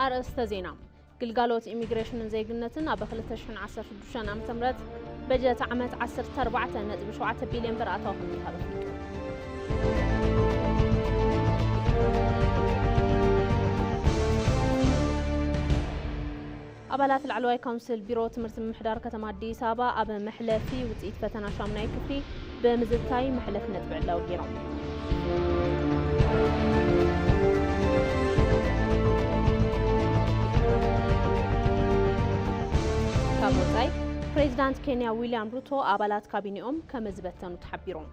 ኣርእስተ ዜና። ግልጋሎት ኢሚግሬሽንን ዜግነትን ኣብ ክልተ ሽሕን ዓሰርተ ሽዱሽተን ዓመተ ምህረት በጀት ዓመት ዓሰርተ ኣርባዕተ ነጥቢ ሸውዓተ ቢልዮን ብር ኣታዊ ከም ዝሃበ ኣፍሊጡ። ኣባላት ላዕለዋይ ካውንስል ቢሮ ትምህርቲ ምምሕዳር ከተማ ኣዲስ ኣበባ ኣብ መሕለፊ ውፅኢት ፈተና ሻሙናይ ክፍሊ ብምዝታይ መሕለፊ ነጥቢ ዕላዊ ገይሮም። ካብ ወፃኢ፣ ፕሬዚዳንት ኬንያ ዊልያም ሩቶ ኣባላት ካቢኔኦም ከም ዝበተኑ ተሓቢሮም።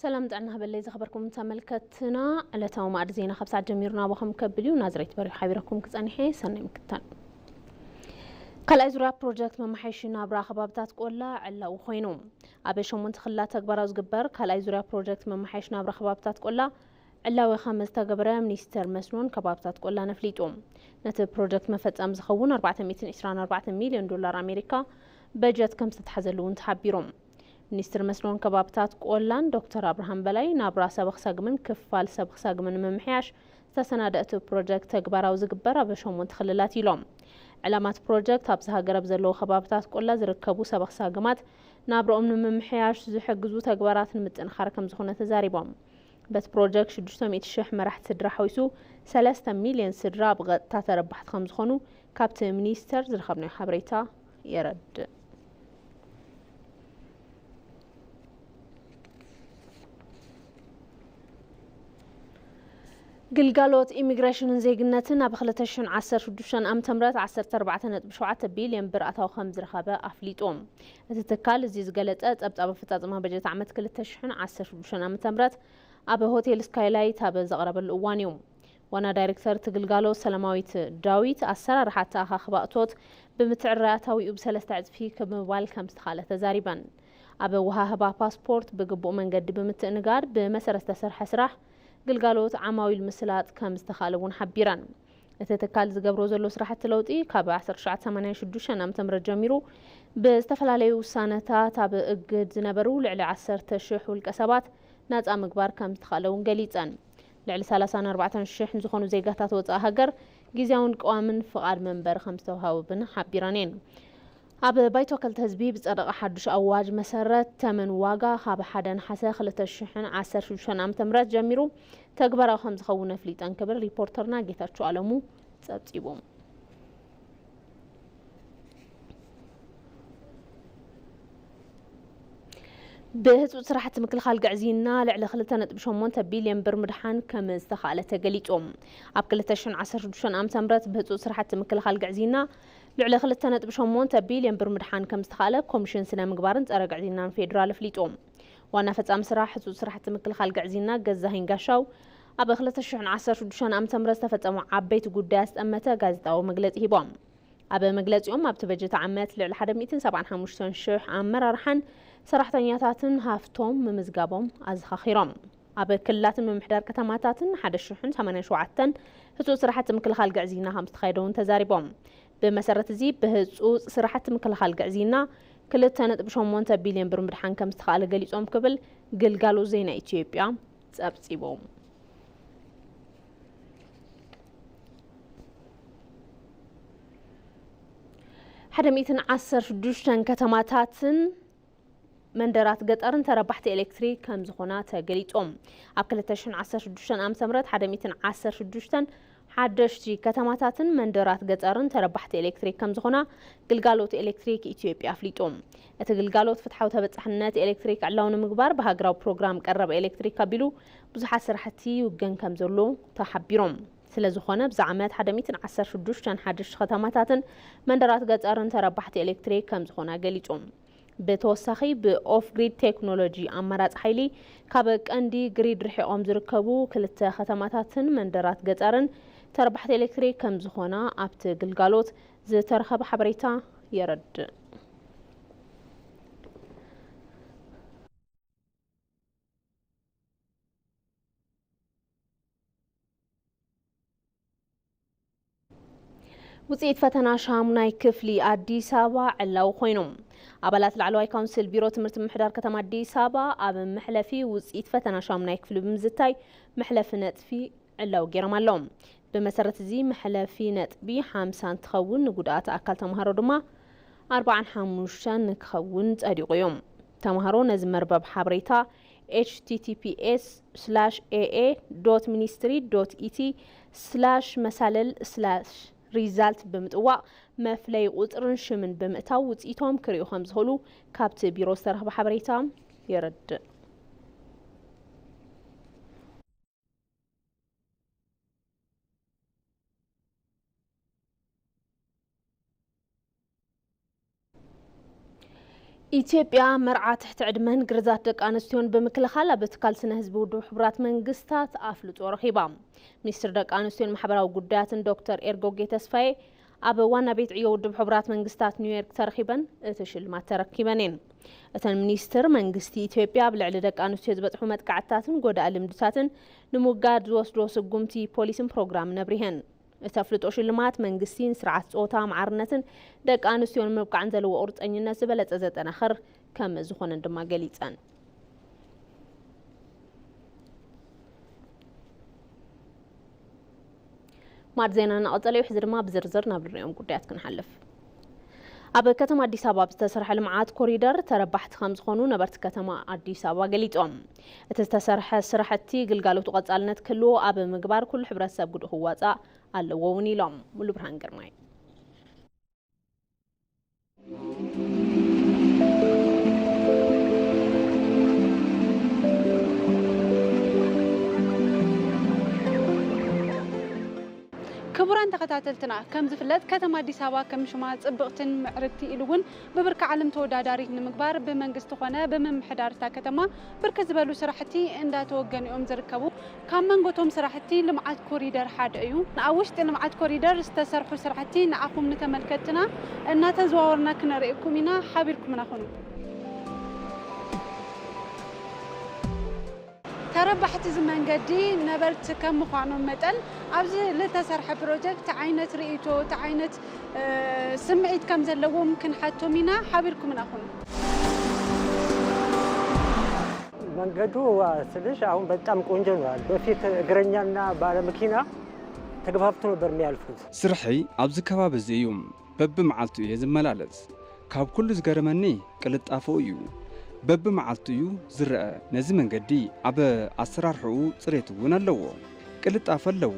ሰላም ጥዕና ሃበለይ ዝኸበርኩም ተመልከትና፣ ዕለታዊ ማዕድ ዜና ካብ ሰዓት ጀሚሩ ናባኹም ከብል እዩ። ናዝሬት በሪሁ ሓቢረኩም ክጸንሐ፣ ሰናይ ምክትታል። ካልኣይ ዙርያ ፕሮጀክት መመሓየሺ ናብራ ከባብታት ቆላ ዕላዊ ኮይኑ። ኣብ ሸሞንተ ክልላት ተግባራዊ ዝግበር ካልኣይ ዙርያ ፕሮጀክት መመሓየሺ ናብራ ከባብታት ቆላ ዕላዊ ከም ዝተገበረ ሚኒስቴር መስኖን ከባብታት ቆላን ኣፍሊጡ። ነቲ ፕሮጀክት መፈጸሚ ዝኸውን ኣርባዕተ ሚእትን ዕስራን ኣርባዕተን ሚልዮን ዶላር ኣሜሪካ በጀት ከም ዝተታሕዘሉ እውን ተሓቢሩ። ሚኒስትር መስኖን ከባብታት ቆላን ዶክተር ኣብርሃም በላይ፣ ናብራ ሰበኽ ሳግምን ክፋል ሰበኽ ሳግምን ንምምሕያሽ ዝተሰናደአ እቲ ፕሮጀክት ተግባራዊ ዝግበር ኣብ ሸሞንተ ክልላት ኢሎም። ዕላማ እቲ ፕሮጀክት ኣብዚ ሃገር ኣብ ዘለዉ ከባብታት ቆላ ዝርከቡ ሰበኽ ሳግማት ናብርኦም ንምምሕያሽ ዝሕግዙ ተግባራት ንምጥንኻር ከም ዝኾነ ተዛሪቦም። በቲ ፕሮጀክት ሽዱሽተ ሚእቲ ሽሕ መራሕቲ ስድራ ሓዊሱ ሰለስተ ሚልዮን ስድራ ብቐጥታ ተረባሕቲ ከም ዝኾኑ ካብቲ ሚኒስቴር ዝረኸብናዮ ሓበሬታ የረድእ። ግልጋሎት ኢሚግሬሽንን ዜግነትን ኣብ ክልተ ሽሕን ዓሰርተ ሽዱሽተን ዓመተ ምህረት ዓሰርተ ኣርባዕተ ነጥቢ ሸውዓተ ቢልዮን ብር ኣታዊ ከም ዝረኸበ ኣፍሊጡ። እቲ ትካል እዚ ዝገለጸ ጸብጻብ ኣፈጻጽማ በጀት ዓመት ክልተ ሽሕን ዓሰርተ ሽዱሽተን ዓመተ ምህረት ኣብ ሆቴል ስካይላይት ኣብ ዘቕረበሉ እዋን እዩ። ዋና ዳይሬክተር እቲ ግልጋሎት ሰላማዊት ዳዊት፣ ኣሰራርሓ ኣተኣኻኽባ እቶት ብምትዕርራይ ኣታዊኡ ብሰለስተ ዕጽፊ ክምባል ከም ዝተኻእለ ተዛሪበን። ኣብ ወሃህባ ፓስፖርት ብግቡእ መንገዲ ብምትእንጋድ ብመሰረት ዝተሰርሐ ስራሕ ግልጋሎት ዓማዊል ምስላጥ ከም ዝተኻእለ እውን ሓቢረን። እቲ ትካል ዝገብሮ ዘሎ ስራሕቲ ለውጢ ካብ ዓሰርተ ትሽዓተ ሰማንያን ሽዱሽተን ዓመተ ምህረት ጀሚሩ ብዝተፈላለዩ ውሳነታት ኣብ እግድ ዝነበሩ ልዕሊ ዓሰርተ ሽሕ ውልቀ ሰባት ናጻ ምግባር ከም ዝተኻእለ እውን ገሊጸን። ልዕሊ ሰላሳን ኣርባዕተን ሽሕን ዝኾኑ ዜጋታት ወጻኢ ሃገር ግዝያውን ቀዋምን ፍቓድ መንበሪ ከም ዝተውሃቡ እውን ሓቢረን እየን። ኣብ ባይቶ ክልተ ህዝቢ ብጸደቐ ሓዱሽ ኣዋጅ መሰረት፣ ተመን ዋጋ ካብ ሓደ ነሓሰ ክልተ ሽሕን ዓሰርተ ሽዱሽተን ዓመተ ምህረት ጀሚሩ ተግባራዊ ከም ዝኸውን ኣፍሊጠን ክብል ሪፖርተርና ጌታቸው ኣለሙ ጸብጺቡ። ብህጹጽ ስራሕቲ ምክልኻል ግዕዝይና ልዕሊ ክልተ ነጥቢ ሸሞንተ ቢልዮን ብር ምድሓን ከም ዝተኻእለ ተገሊጹ። ኣብ ክልተ ሽሕን ዓሰርተ ሽዱሽተን ዓመተ ምህረት ብህጹጽ ስራሕቲ ምክልኻል ግዕዝይና ልዕሊ ክልተ ነጥቢ ሸሞንተ ቢልዮን ብር ምድሓን ከም ዝተኻእለ ኮሚሽን ስነ ምግባርን ጸረ ግዕዝይናን ፌዴራል ኣፍሊጡ። ዋና ፈጻሚ ስራሕ ህጹጽ ስራሕቲ ምክልኻል ግዕዝይና ገዛኸኝ ጋሻው ኣብ ክልተ ሽሕን ዓሰርተ ሽዱሽተን ዓመተ ምህረት ዝተፈጸሙ ዓበይቲ ጉዳያት ዝጠመተ ጋዜጣዊ መግለጺ ሂቦም። ኣብ መግለጺኦም፣ ኣብቲ በጀት ዓመት ልዕሊ ሓደ ሚእትን ሰብዓን ሓሙሽተን ሽሕ ኣመራርሓን ሰራሕተኛታትን ሃፍቶም ምምዝጋቦም ኣዘኻኺሮም። ኣብ ክልላትን ምምሕዳር ከተማታትን ሓደ ሽሕን ሰማንያን ሸውዓተን ህጹጽ ስራሕቲ ምክልኻል ግዕዝይና ከም ዝተኻየደ እውን ተዛሪቦም። ብመሰረት እዚ፣ ብህጹጽ ስራሕቲ ምክልኻል ግዕዝይና ክልተ ነጥቢ ሸሞንተ ቢልዮን ብር ምድሓን ከም ዝተኻእለ ገሊጾም ክብል ግልጋሎት ዜና ኢትዮጵያ ጸብጺቡ። ሓደ ሚእትን ዓሰርተ ሽዱሽተን ከተማታትን መንደራት ገጠርን ተረባሕቲ ኤሌክትሪክ ከም ዝኾና ተገሊጾም። ኣብ ክልተ ሽሕን ዓሰርተ ሽዱሽተን ዓመተ ምህረት ሓደ ሚእትን ዓሰርተ ሽዱሽተን ሓደሽቲ ከተማታትን መንደራት ገጠርን ተረባሕቲ ኤሌክትሪክ ከም ዝኾና ግልጋሎት ኤሌክትሪክ ኢትዮጵያ ኣፍሊጡ። እቲ ግልጋሎት ፍትሓዊ ተበጻሕነት ኤሌክትሪክ ዕላዊ ንምግባር ብሃገራዊ ፕሮግራም ቀረብ ኤሌክትሪክ ኣቢሉ ብዙሓት ስራሕቲ ይውገን ከም ዘሎ ተሓቢሮም። ስለ ዝኾነ፣ ብዚ ዓመት ሓደ ሚእትን ዓሰርተ ሽዱሽተን ሓደሽቲ ከተማታትን መንደራት ገጠርን ተረባሕቲ ኤሌክትሪክ ከም ዝኾና ገሊጾም። ብተወሳኺ፣ ብኦፍ ግሪድ ቴክኖሎጂ ኣማራጺ ሓይሊ ካብ ቀንዲ ግሪድ ርሒቖም ዝርከቡ ክልተ ከተማታትን መንደራት ገጠርን ተረባሕቲ ኤሌክትሪክ ከም ዝኾና ኣብቲ ግልጋሎት ዝተረኸበ ሓበሬታ የረድእ። ውፅኢት ፈተና ሻሙናይ ክፍሊ ኣዲስ ኣበባ ዕላዊ ኮይኖም። ኣባላት ላዕለዋይ ካውንስል ቢሮ ትምህርቲ ምምሕዳር ከተማ ኣዲስ ኣበባ ኣብ መሕለፊ ውፅኢት ፈተና ሻሙናይ ክፍሊ ብምዝታይ መሕለፊ ነጥቢ ዕላዊ ገይሮም ኣለዉ። ብመሰረት እዚ መሕለፊ ነጥቢ ሓምሳ እንትኸውን፣ ንጉድኣት ኣካል ተምሃሮ ድማ ኣርባዓን ሓሙሽተን ክኸውን ጸዲቑ እዩ። ተምሃሮ ነዚ መርበብ ሓበሬታ ኤች ቲ ቲ ፒ ኤስ ስላሽ ኤ ኤ ዶት ሚኒስትሪ ዶት ኢ ቲ ስላሽ መሳለል ስላሽ ሪዛልት ብምጥዋቕ መፍለይ ቁጽርን ሽምን ብምእታው ውጽኢቶም ክርእዩ ከም ዝኽእሉ ካብቲ ቢሮ ዝተረኽበ ሓበሬታ የረድእ። ኢትዮጵያ መርዓ ትሕቲ ዕድመን ግርዛት ደቂ ኣንስትዮን ብምክልኻል ኣብ ትካል ስነ ህዝቢ ውድብ ሕቡራት መንግስታት ኣፍልጦ ረኺባ። ሚኒስትር ደቂ ኣንስትዮን ማሕበራዊ ጉዳያትን ዶክተር ኤርጎጌ ተስፋዬ ኣብ ዋና ቤት ዕዮ ውድብ ሕቡራት መንግስታት ኒውዮርክ ተረኺበን እቲ ሽልማት ተረኪበን እየን። እተን ሚኒስትር መንግስቲ ኢትዮጵያ ኣብ ልዕሊ ደቂ ኣንስትዮ ዝበፅሑ መጥቃዕትታትን ጎዳኢ ልምድታትን ንምውጋድ ዝወስዶ ስጉምቲ ፖሊስን ፕሮግራምን ኣብሪሀን። እቲ ኣፍልጦ ሽልማት መንግስቲ ንስርዓት ፆታ፣ ማዕርነትን ደቂ ኣንስትዮ ንምብቃዕን ዘለዎ ቁርፀኝነት ዝበለፀ ዘጠናኽር ከም ዝኾነን ድማ ገሊፀን። ማዕድ ዜና እናቐጸለ እዩ። ሕዚ ድማ ብዝርዝር ናብ ንሪኦም ጉዳያት ክንሓልፍ። ኣብ ከተማ ኣዲስ ኣበባ ብዝተሰርሐ ልምዓት ኮሪደር ተረባሕቲ ከም ዝኾኑ ነበርቲ ከተማ ኣዲስ ኣበባ ገሊጾም። እቲ ዝተሰርሐ ስራሕቲ ግልጋሎቱ ቀጻልነት ክህልዎ ኣብ ምግባር ኩሉ ሕብረተሰብ ግድኡ ክዋጻእ ኣለዎ እውን ኢሎም። ሙሉ ብርሃን ግርማይ። ክቡራን ተኸታተልትና፣ ከም ዝፍለጥ ከተማ ኣዲስ ኣበባ ከም ሽማ ጽብቕትን ምዕርግቲ ኢሉ እውን ብብርኪ ዓለም ተወዳዳሪት ንምግባር ብመንግስቲ ኮነ ብምምሕዳር እታ ከተማ ብርክት ዝበሉ ስራሕቲ እንዳተወገኑ እዮም ዝርከቡ። ካብ መንጎ እቶም ስራሕቲ ልምዓት ኮሪደር ሓደ እዩ። ኣብ ውሽጢ ልምዓት ኮሪደር ዝተሰርሑ ስራሕቲ ንዓኹም ንተመልከትና እናተዘዋወርና ክነርእየኩም ኢና። ሓቢርኩምና ኩኑ። ተረባሕቲ እዚ መንገዲ ነበርቲ ከም ምዃኖም መጠን፣ ኣብዚ ዝተሰርሐ ፕሮጀክት ዓይነት ርእይቶ፣ እቲ ዓይነት፣ እ፣ ስምዒት ከም ዘለዎም ክንሓቶም ኢና። ሓቢርኩምና ኩኑ። መንገዱ ስልሽ አሁን በጣም ቆንጆ ነው። በፊት እግረኛና ባለመኪና ተገፋፍቶ ነበር የሚያልፉት። ስርሐይ ኣብዚ ከባቢ እዚ እዩ። በብመዓልቱ እየ ዝመላለስ። ካብ ኩሉ ዝገረመኒ ቅልጣፈኡ እዩ። በብመዓልቱ እዩ ዝረአ። ነዚ መንገዲ ኣብ ኣሰራርሕኡ ጽሬት እውን ኣለዎ። ቅልጣፈ ኣለዎ።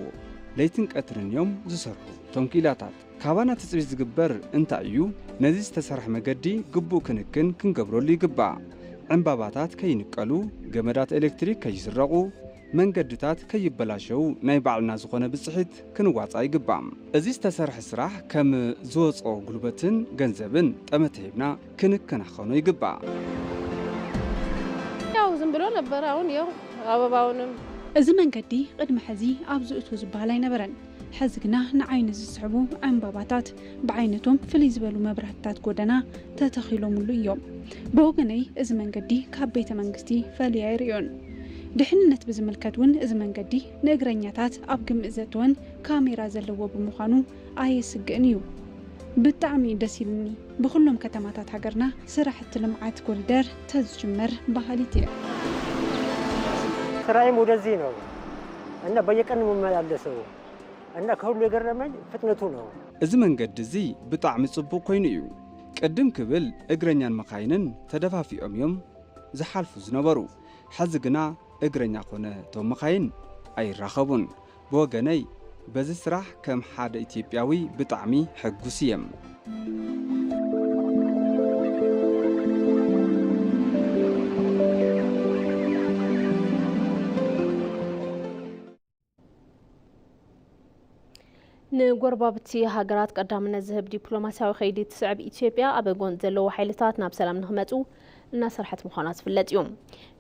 ለይትን ቀትርን እዮም ዝሰርሑ እቶም ክኢላታት። ካባና ትጽቢት ዝግበር እንታይ እዩ? ነዚ ዝተሰርሐ መገዲ ግቡእ ክንክን ክንገብረሉ ይግባእ። ዕምባባታት ከይንቀሉ፣ ገመዳት ኤሌክትሪክ ከይስረቑ፣ መንገድታት ከይበላሸው ናይ ባዕልና ዝኾነ ብጽሒት ክንዋጻእ ይግባእ። እዚ ዝተሰርሐ ስራሕ ከም ዝወጾ ጉልበትን ገንዘብን ጠመተ ሂብና ክንከናኸኖ ይግባእ። ያው ዝም ብሎ ነበር። አሁን ያው አበባውንም እዚ መንገዲ ቅድሚ ሕዚ ኣብዚ እቶ ዝበሃል ኣይነበረን። ሕዚ ግና ንዓይኒ ዝስሕቡ ዕምባባታት፣ ብዓይነቶም ፍልይ ዝበሉ መብራህትታት ጎደና ተተኺሎምሉ እዮም። ብወገነይ እዚ መንገዲ ካብ ቤተ መንግስቲ ፈልየ ኣይርእዮን። ድሕንነት ብዝምልከት እውን እዚ መንገዲ ንእግረኛታት ኣብ ግምት ዘእተወን ካሜራ ዘለዎ ብምዃኑ ኣየስግእን እዩ። ብጣዕሚ እዩ ደስ ኢሉኒ። ብኹሎም ከተማታት ሃገርና ስራሕቲ ልምዓት ኮሪደር ተዝጅመር በሃሊት እየ። ስራዬም ወደዚህ ነው እና በየቀኑ የምመላለሰው እና ከሁሉ የገረመኝ ፍጥነቱ ነው። እዚ መንገዲ እዚ ብጣዕሚ ጽቡቕ ኮይኑ እዩ። ቅድም ክብል እግረኛን መኻይንን ተደፋፊኦም እዮም ዝሓልፉ ዝነበሩ። ሕዚ ግና እግረኛ ኮነ እቶም መኻይን ኣይራኸቡን። ብወገነይ በዚ ስራሕ ከም ሓደ ኢትዮጵያዊ ብጣዕሚ ሕጉስ እየ። ንጎረባብቲ ሃገራት ቀዳምነት ዝህብ ዲፕሎማስያዊ ከይዲ ትስዕብ ኢትዮጵያ፣ ኣብ ጎንፂ ዘለዉ ሓይልታት ናብ ሰላም ንክመፁ እናሰርሐት ምዃና ዝፍለጥ እዩ።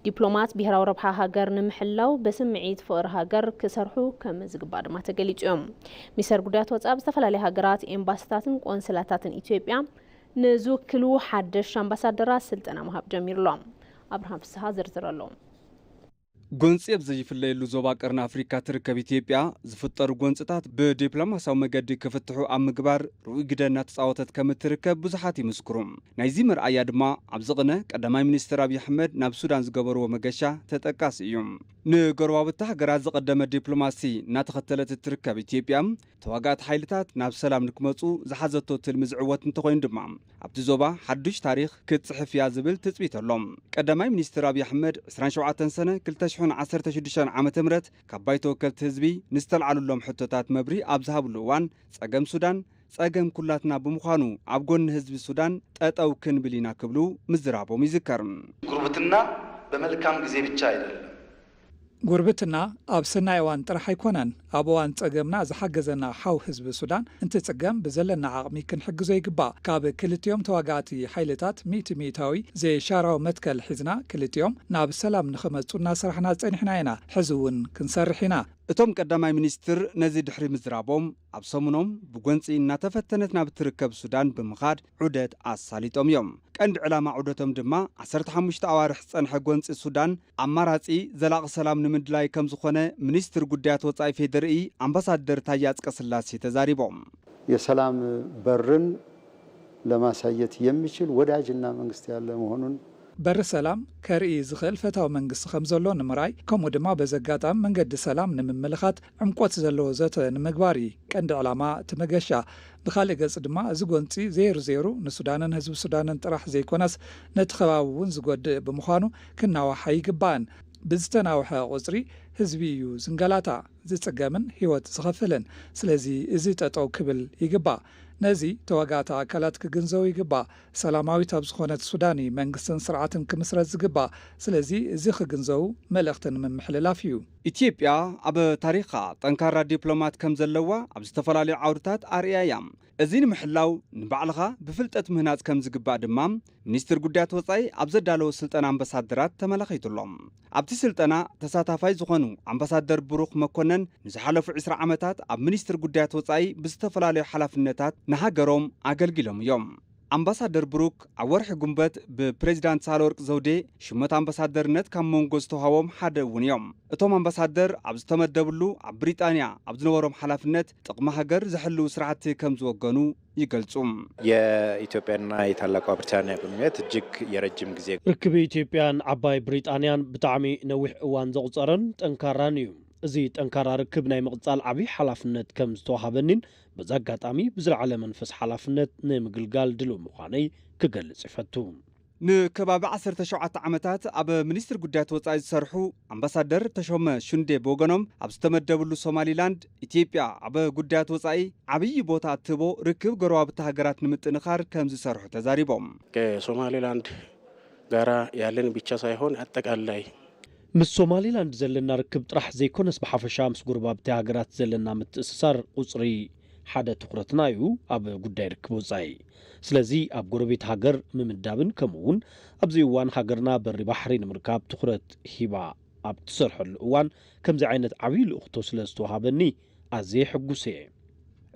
ዲፕሎማት ብሄራዊ ረብሓ ሃገር ንምሕላው ብስምዒት ፍቕሪ ሃገር ክሰርሑ ከም ዝግባእ ድማ ተገሊጹ እዮም። ሚኒስተር ጉዳያት ወጻኢ ኣብ ዝተፈላለያ ሃገራት ኤምባሲታትን ቆንስላታትን ኢትዮጵያ ንዝውክሉ ሓደሽ ኣምባሳደራት ስልጠና ምሃብ ጀሚሩ ኣሎ። ኣብርሃም ፍስሃ ዝርዝር ኣሎ። ጎንፂ ኣብ ዘይፍለየሉ ዞባ ቀርኒ ኣፍሪካ ትርከብ ኢትዮጵያ ዝፍጠሩ ጎንፅታት ብዲፕሎማሲያዊ መገዲ ክፍትሑ ኣብ ምግባር ርኡይ ግደ እናተፃወተት ከም እትርከብ ብዙሓት ይምስክሩ። ናይዚ መርኣያ ድማ ኣብዚ ቅነ ቀዳማይ ሚኒስትር ኣብዪ ኣሕመድ ናብ ሱዳን ዝገበርዎ መገሻ ተጠቃሲ እዩ። ንጎረባብቲ ሃገራት ዝቐደመ ዲፕሎማሲ እናተኸተለት እትርከብ ኢትዮጵያ ተዋጋእቲ ሓይልታት ናብ ሰላም ንክመፁ ዝሓዘቶ ትልሚ ዝዕወት እንተኾይኑ ድማ ኣብቲ ዞባ ሓዱሽ ታሪኽ ክትፅሕፍ እያ ዝብል ትፅቢት ኣሎ። ቀዳማይ ሚኒስትር ኣብዪ ኣሕመድ ዕስራን ሸውዓተን ሰነ ክልተ ሽሕን ዓሰርተ ሽዱሽተን ዓመተ ምህረት ካብ ባይቶ ወከልቲ ህዝቢ ንዝተልዓሉሎም ሕቶታት መብርሂ ኣብ ዝሃብሉ እዋን ጸገም ሱዳን ጸገም ኩላትና ብምዃኑ ኣብ ጎኒ ህዝቢ ሱዳን ጠጠው ክንብል ኢና ክብሉ ምዝራቦም ይዝከር። ጉርብትና በመልካም ጊዜ ብቻ አይደለም። ጉርብትና ኣብ ሰናይ እዋን ጥራሕ ኣይኮነን። ኣብ እዋን ጸገምና ዝሓገዘና ሓው ህዝቢ ሱዳን እንትጽገም ብዘለና ዓቕሚ ክንሕግዞ ይግባእ። ካብ ክልቲኦም ተዋጋእቲ ሓይልታት ሚእቲ ሚእታዊ ዘይሻራዊ መትከል ሒዝና ክልቲኦም ናብ ሰላም ንኽመጹ እናሰራሕና ጸኒሕና ኢና። ሕዚ እውን ክንሰርሕ ኢና። እቶም ቀዳማይ ሚኒስትር ነዚ ድሕሪ ምዝራቦም ኣብ ሰሙኖም ብጎንጺ እናተፈተነት ናብ እትርከብ ሱዳን ብምኻድ ዑደት ኣሳሊጦም እዮም። ቀንዲ ዕላማ ዑደቶም ድማ ዓሰርተ ሓሙሽተ ኣዋርሕ ዝጸንሐ ጎንጺ ሱዳን ኣማራጺ ዘላቒ ሰላም ንምድላይ ከም ዝኾነ ሚኒስትር ጉዳያት ወጻኢ ፌዴሪኢ ኣምባሳደር ታየ ኣጽቀስላሴ ተዛሪቦም። የሰላም በርን ለማሳየት የሚችል ወዳጅና መንግስት ያለ መሆኑን በሪ ሰላም ከርኢ ዝኽእል ፈታዊ መንግስቲ ከም ዘሎ ንምርኣይ ከምኡ ድማ በዚ ኣጋጣሚ መንገዲ ሰላም ንምምልኻት ዕምቆት ዘለዎ ዘተ ንምግባር እዩ ቀንዲ ዕላማ እቲ መገሻ። ብኻልእ ገፅ ድማ እዚ ጎንፂ ዜሩ ዜሩ ንሱዳንን ህዝቢ ሱዳንን ጥራሕ ዘይኮነስ ነቲ ከባቢ እውን ዝጎድእ ብምዃኑ ክናዋሕ ኣይግባእን። ብዝተናውሐ ቁፅሪ ህዝቢ እዩ ዝንገላታዕ፣ ዝፅገምን ህይወት ዝኸፍልን። ስለዚ እዚ ጠጠው ክብል ይግባእ። ነዚ ተዋጋእቲ ኣካላት ክግንዘቡ ይግባእ። ሰላማዊት ኣብ ዝኾነት ሱዳን እዩ መንግስትን ስርዓትን ክምስረት ዝግባእ። ስለዚ እዚ ክግንዘቡ መልእኽቲ ንምምሕልላፍ እዩ። ኢትዮጵያ ኣብ ታሪኻ ጠንካራ ዲፕሎማት ከም ዘለዋ ኣብ ዝተፈላለዩ ዓውድታት ኣርእያ እያ። እዚ ንምሕላው ንባዕልኻ ብፍልጠት ምህናፅ ከም ዝግባእ ድማ ሚኒስትር ጉዳያት ወፃኢ ኣብ ዘዳለዎ ስልጠና ኣምባሳደራት ተመላኺቱሎም። ኣብቲ ስልጠና ተሳታፋይ ዝኾኑ ኣምባሳደር ብሩኽ መኮነን ንዝሓለፉ ዕስራ ዓመታት ኣብ ሚኒስትር ጉዳያት ወፃኢ ብዝተፈላለዩ ሓላፍነታት ንሃገሮም ኣገልጊሎም እዮም። ኣምባሳደር ብሩክ ኣብ ወርሒ ጉንበት ብፕሬዚዳንት ሳህለወርቅ ዘውዴ ሽመት ኣምባሳደርነት ካብ መንጎ ዝተውሃቦም ሓደ እውን እዮም። እቶም ኣምባሳደር ኣብ ዝተመደብሉ ኣብ ብሪጣንያ ኣብ ዝነበሮም ሓላፍነት ጥቕሚ ሃገር ዘሕልው ስራሕቲ ከም ዝወገኑ ይገልጹ። የኢትዮጵያና የታላቋ ብሪታንያ ግንኙነት እጅግ የረጅም ጊዜ። ርክብ ኢትዮጵያን ዓባይ ብሪጣንያን ብጣዕሚ ነዊሕ እዋን ዘቑጸረን ጠንካራን እዩ። እዚ ጠንካራ ርክብ ናይ ምቕጻል ዓብዪ ሓላፍነት ከም ዝተዋሃበኒን በዚ ኣጋጣሚ ብዝለዓለ መንፈስ ሓላፍነት ንምግልጋል ድሉው ምዃነይ ክገልጽ ይፈቱ። ንከባቢ ዓሰርተ ሸውዓተ ዓመታት ኣብ ሚኒስትሪ ጉዳያት ወጻኢ ዝሰርሑ ኣምባሳደር ተሾመ ሹንዴ ብወገኖም ኣብ ዝተመደብሉ ሶማሊላንድ ኢትዮጵያ ኣብ ጉዳያት ወጻኢ ዓብዪ ቦታ እትህቦ ርክብ ጎረባብቲ ሃገራት ንምጥንኻር ከም ዝሰርሑ ተዛሪቦም። ከሶማሊላንድ ጋራ ያለን ብቻ ሳይሆን አጠቃላይ ምስ ሶማሊላንድ ዘለና ርክብ ጥራሕ ዘይኮነስ ብሓፈሻ ምስ ጎረባብቲ ሃገራት ዘለና ምትእስሳር ቁፅሪ ሓደ ትኹረትና እዩ ኣብ ጉዳይ ርክብ ወፃኢ። ስለዚ ኣብ ጎረቤት ሃገር ምምዳብን ከምኡ እውን ኣብዚ እዋን ሃገርና በሪ ባሕሪ ንምርካብ ትኹረት ሂባ ኣብ ትሰርሐሉ እዋን ከምዚ ዓይነት ዓብዪ ልእኽቶ ስለ ዝተዋሃበኒ ኣዝየ ሕጉስ እየ።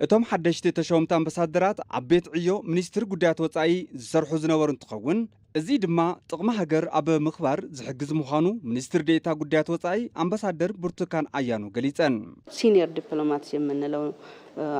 እቶም ሓደሽቲ ተሸወምቲ ኣምባሳደራት ኣብ ቤት ዕዮ ሚኒስትሪ ጉዳያት ወፃኢ ዝሰርሑ ዝነበሩ እንትኸውን እዚ ድማ ጥቕሚ ሃገር ኣብ ምኽባር ዝሕግዝ ምዃኑ ሚኒስትር ዴኤታ ጉዳያት ወጻኢ ኣምባሳደር ብርቱካን ኣያኖ ገሊጸን። ሲኒየር ዲፕሎማትስ የምንለው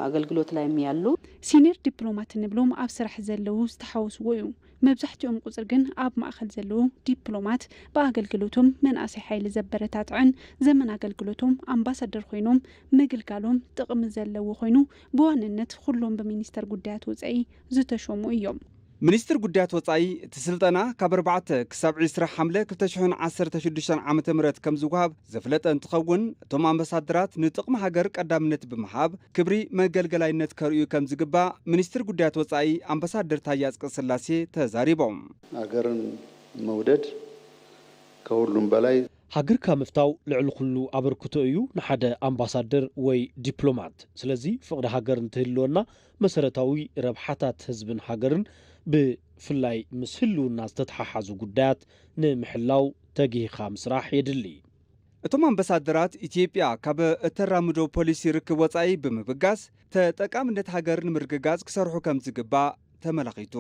አገልግሎት ላይም ያሉ ሲኒየር ዲፕሎማት እንብሎም ኣብ ስራሕ ዘለዉ ዝተሓወስዎ እዩ። መብዛሕትኦም ቁፅር ግን ኣብ ማእኸል ዘለዉ ዲፕሎማት ብኣገልግሎቶም መናእሰይ ሓይሊ ዘበረታትዕን ዘመን ኣገልግሎቶም ኣምባሳደር ኮይኖም ምግልጋሎም ጥቕሚ ዘለዎ ኮይኑ ብዋንነት ኩሎም ብሚኒስተር ጉዳያት ወፃኢ ዝተሾሙ እዮም። ሚኒስትር ጉዳያት ወጻኢ እቲ ስልጠና ካብ ኣርባዕተ ክሳብ ዕስራ ሓምለ ክልተ ሽሕን ዓሰርተ ሽዱሽተን ዓመተ ምህረት ከም ዝወሃብ ዘፍለጠ እንትኸውን እቶም ኣምባሳደራት ንጥቕሚ ሃገር ቀዳምነት ብምሃብ ክብሪ መገልገላይነት ከርእዩ ከም ዝግባእ ሚኒስትር ጉዳያት ወጻኢ ኣምባሳደር ታየ ኣጽቀስላሴ ተዛሪቦም። ሃገርን መውደድ ከሁሉም በላይ ሃገርካ ምፍታው ልዕሊ ኩሉ ኣበርክቶ እዩ ንሓደ ኣምባሳደር ወይ ዲፕሎማት። ስለዚ ፍቕሪ ሃገር እንትህልወና መሰረታዊ ረብሓታት ህዝብን ሃገርን ብፍላይ ምስ ህልውና ዝተተሓሓዙ ጉዳያት ንምሕላው ተጊህኻ ምስራሕ የድሊ። እቶም ኣምባሳደራት ኢትዮጵያ ካብ እተራምዶ ፖሊሲ ርክብ ወጻኢ ብምብጋስ ተጠቃምነት ሃገር ንምርግጋጽ ክሰርሑ ከም ዝግባእ ተመላኺቱ።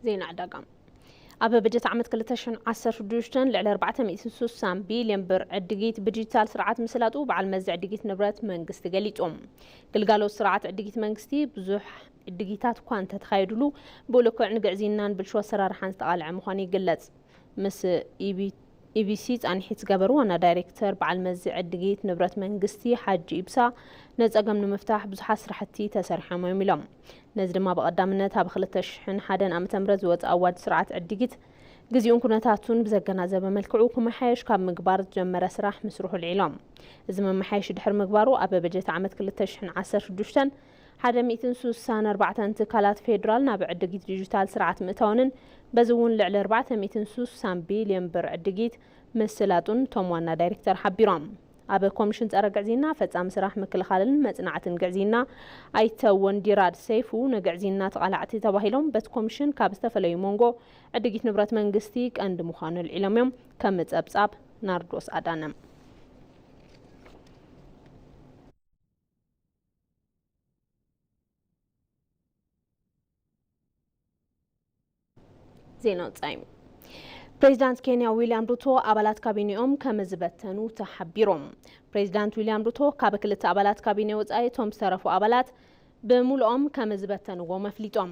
ዜና ዕዳጋ። ኣብ በጀት ዓመት ክልተ ሽሕን ዓሰርተ ሽዱሽተን ልዕሊ ኣርባዕተ ሚእትን ስሳን ቢልዮን ብር ዕድጊት ብዲጂታል ስርዓት ምስላጡ በዓል መዚ ዕድጊት ንብረት መንግስቲ ገሊጹ። ግልጋሎት ስርዓት ዕድጊት መንግስቲ ብዙሕ ዕድጊታት እኳ እንተተኻየዱሉ ብልክዕ ንግዕዝይናን ብልሹ ኣሰራርሓን ዝተቓልዐ ምዃኑ ይግለጽ። ምስ ኢቢ ኢቢሲ ጻንሒት ዝገበሩ ዋና ዳይሬክተር በዓል መዚ ዕድጊት ንብረት መንግስቲ ሓጂ ኢብሳ ነጸገም ንምፍታሕ ብዙሓት ስራሕቲ ተሰሪሖም እዮም ኢሎም። ነዚ ድማ ብቐዳምነት ኣብ ክልተ ሽሕን ሓደን ዓመተ ምህረት ዝወፀ ኣዋጅ ስርዓት ዕድጊት ግዜኡን ኩነታቱን ብዘገናዘበ መልክዑ ክመሓየሽ ካብ ምግባር ዝጀመረ ስራሕ ምስርሑ ኣልዒሎም። እዚ መመሓየሺ ድሕሪ ምግባሩ ኣብ በጀት ዓመት ክልተ ሽሕን ዓሰርተ ሽዱሽተን ሓደ ሚእትን ስሳን ኣርባዕተን ትካላት ፌዴራል ናብ ዕድጊት ዲጂታል ስርዓት ምእታወንን በዚ እውን ልዕሊ ኣርባዕተ ሚእትን ስሳን ቢልዮን ብር ዕድጊት ምስላጡን እቶም ዋና ዳይሬክተር ሓቢሮም። ኣብ ኮሚሽን ጸረ ግዕዝይና ፈጻሚ ስራሕ ምክልኻልን መጽናዕትን ግዕዝይና ኣይተ ወንዲራድ ሰይፉ ንግዕዝይና ተቓላዕቲ ተባሂሎም በቲ ኮሚሽን ካብ ዝተፈለዩ መንጎ ዕድጊት ንብረት መንግስቲ ቀንዲ ምዃኑ ኣልዒሎም እዮም። ከም ጸብጻብ ናርዶስ ኣዳነ። ዜና ወጻኢ። ፕሬዚዳንት ኬንያ ዊልያም ሩቶ ኣባላት ካቢኔኦም ከም ዝበተኑ ተሓቢሮም። ፕሬዚዳንት ዊልያም ሩቶ ካብ ክልተ ኣባላት ካቢኔ ወጻኢ እቶም ዝተረፉ ኣባላት ብምሉኦም ከም ዝበተንዎም ኣፍሊጦም።